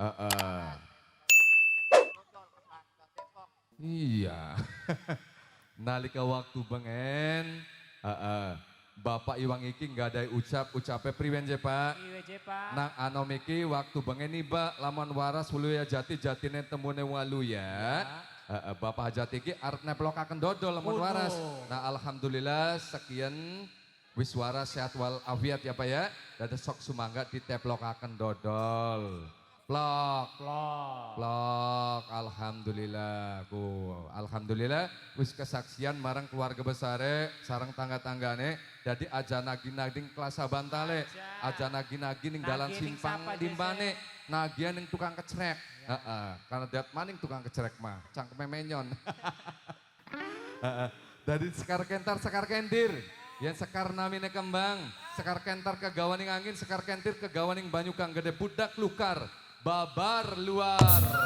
Heeh. Iya. Nalika waktu bengen, heeh. Bapak Iwang iki nggak ada ucap, ucape priwen je Pak? Priwe je Pak? Nang anom iki waktu bengen niba lamun waras waluya jati jatine temune waluya. Heeh, Bapak Hajat iki arep neplokaken dodol lamun Ngono. waras. Nah, alhamdulillah sekian wis waras sehat wal afiat ya Pak ya. Dados sok sumangga diteplokaken dodol. Plok. Plok. Plok, alhamdulillah ku. Alhamdulillah wis kesaksian marang keluarga besare sareng tangga-tanggane dadi aja nagi-nagi klasa bantale, aja nagi-nagi ning dalan Nagi ning simpang sapa, Jese? limbane, nagian ning tukang kecrek. Heeh, karena dat maning tukang kecrek mah, cangkeme menyon. Heeh. Dari sekar kentar sekar kentir. Yang sekar namine kembang, sekar kentar kegawaning angin, sekar kentir kegawaning banyu kang gede budak lukar, babar luar.